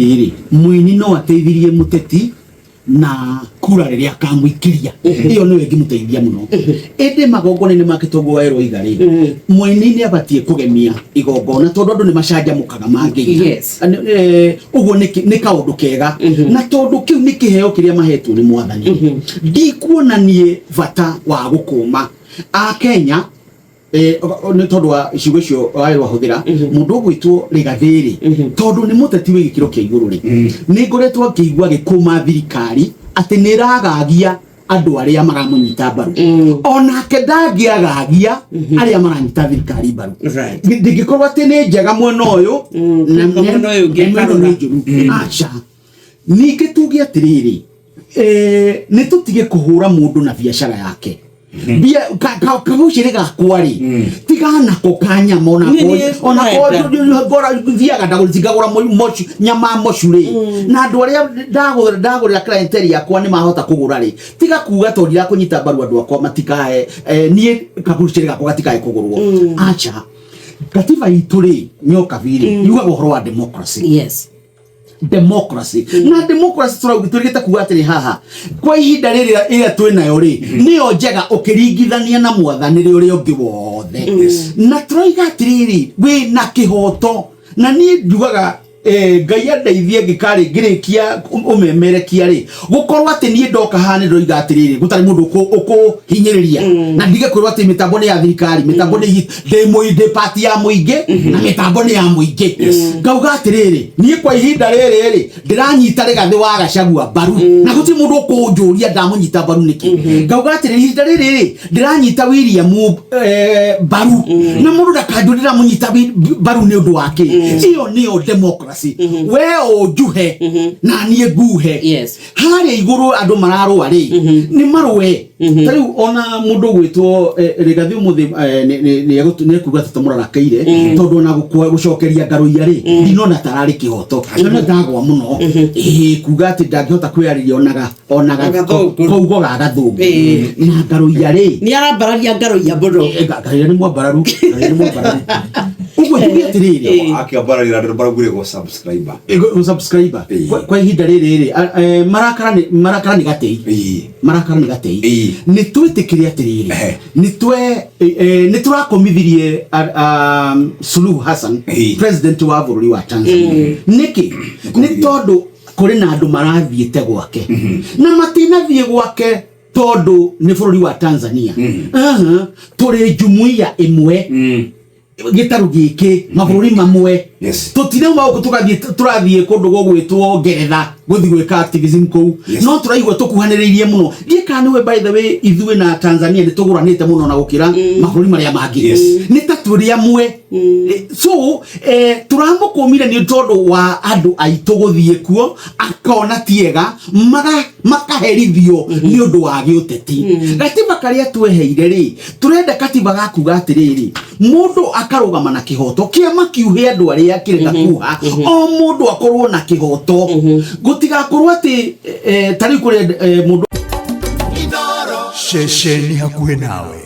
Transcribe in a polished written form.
Rĩrĩ, mũini no ateithirie mũteti na kura rĩrĩa akamũikĩria, ĩyo nĩyo ĩngĩmũteithia mũno. Ĩndĩ magongona-inĩ make toguo werwo iga rĩ, mũini nĩ abatiĩ kũgemia igongona tondũ andũ nĩ macanjamũkaga mangĩina. Ũguo nĩ kaũndũ kega, na tondũ kĩu nĩ kĩheo kĩrĩa mahetwo nĩ Mwathani, ndikuona niĩ bata wa gũkũma Akenya nĩ tondũ wa ciugo icio warĩ wahũthĩra mũndũ ũgwĩtwo Rigathĩ-rĩ, tondũ nĩ mũteti wĩ gĩkĩro kĩa igũrũ rĩ, nĩ ngoretwo ngĩigua gĩkũma thirikari atĩ nĩ ĩragagia andũ arĩa maramũnyita mbaru. Onake ndangĩagagia arĩa maranyita thirikari mbaru. Ndingĩkorwo atĩ nĩ njega mwena ũyũ na mwena ũyũ ũngĩ na mwena ũyũ ĩkarora. nĩ njũru. Aca, ningĩ tuge atĩrĩrĩ, nĩ tũtige kũhũra mũndũ na biacara yake. Mbia kagucĩrĩ gakwa rĩ, tiganako ka nyama. Nĩ niĩ Onako ngwenda. ngora thiaga ndagũra, ngagũra nyama mocu rĩ, na andũ arĩa ndagũrĩra clientele yakwa nĩ mahota kũgũra rĩ, tiga kuga tondũ ndirakũnyita mbaru andũ akwa matikae, niĩ kagucĩrĩ gakwa gatikae kũgũrwo. Aca, katiba itũ rĩ, nyokabi rĩ, yugaga ũhoro wa democracy. Democracy na democracy tũrauga tũrigĩte kuga atĩrĩ, haha kwa ihinda rĩrĩ ĩrĩa twĩ nayo rĩ, nĩyo njega ũkĩringithania na mwathanĩre ũrĩa ũngĩ wothe. Na tũroiga atĩrĩrĩ, wĩ na kĩhoto, na niĩ njugaga, Ngai andeithie ngĩkarĩ ngĩrĩkia ũmemerekia rĩ, gũkorwo atĩ niĩ ndoka haha nĩ ndĩroiga atĩrĩrĩ, gũtarĩ mũndũ ũkũhinyĩrĩria na ndige kwĩrwo atĩ mĩtambo nĩ ya thirikari, mĩtambo nĩ ndĩ ndĩ pati ya mũingĩ na mĩtambo nĩ ya mũingĩ. Ngauga atĩrĩrĩ, niĩ kwa ihinda rĩrĩ rĩ, ndĩranyita Rigathĩ wa Gachagua mbaru na gũtirĩ mũndũ ũkũnjũria ndamũnyita mbaru nĩkĩ. Ngauga atĩrĩrĩ, ihinda rĩrĩ rĩ, ndĩranyita William mbaru na mũndũ ndakanjũria ndĩramũnyita mbaru nĩ ũndũ wa kĩ. Ĩyo nĩyo democracy. We ũnjuhe na niĩ nguhe. Harĩa igũrũ andũ mararũa rĩ, nĩ marũe. Ta rĩu ona mũndũ ũgwĩtwo Rigathĩ ũmũthĩ nĩ ekuga atĩ tũmũrarakeire tondũ ona gũcokeria Ngarũiya rĩ, ndinona tararĩ kĩhoto, ndinona ndagwa mũno ĩĩ kuga atĩ ndangĩhota kwĩarĩria onaga onaga Gathũngũ. Kaugo ga gathũngũ na Ngarũiya rĩ. Nĩ arambararia Ngarũiya mũno. Ngarũiya nĩ mwambararu, Ngarũiya nĩ mwambararu. Ũguo njuge atĩrĩrĩ, Akĩambararĩra andũ maraugire go subscriber. Subscriber. Kwa ihinda rĩrĩ rĩ, marakara nĩ gatei. Marakara nĩ gatei. Nĩ twĩtĩkĩre atĩrĩrĩ, nĩ twe nĩ tũrakomithirie Suluhu Hassan, president wa bũrũri wa Tanzania. Nĩkĩ? Nĩ tondũ kũrĩ na andũ marathiĩte gwake na matinathiĩ gwake tondũ nĩ bũrũri wa Tanzania. Aha, tũrĩ jumuiya ĩmwe, gĩtarũ gĩkĩ, mabũrũri mamwe. Tũtirauma gũkũ tũgathiĩ, tũrathiĩ kũndũ gũgwĩtwo Ngeretha gũthiĩ gwĩka activism kũu. No tũraigua tũkuhanĩrĩirie mũno. Ndiĩ kana nĩwe, by the way, ithuĩ na Tanzania nĩ tũgũranĩte mũno na gũkĩra mabũrũri marĩa mangĩ. Nĩ ta tũrĩ amwe. So tũramũkũmire nĩ tondũ wa andũ aitũ gũthiĩ kuo, akona tiega makaherithio nĩ ũndũ wa gĩũteti. Gatiba karĩa tweheire rĩ, tũrenda katiba gakuga atĩrĩrĩ, mũndũ akarũgama na kĩhoto, kĩama kiuhe andũ arĩa kĩrenda kuha, o mũndũ akorwo na kĩhoto, gũtigakorwo atĩ ta rĩu kũrĩ mũndũ Ceceni hakuhĩ nawe.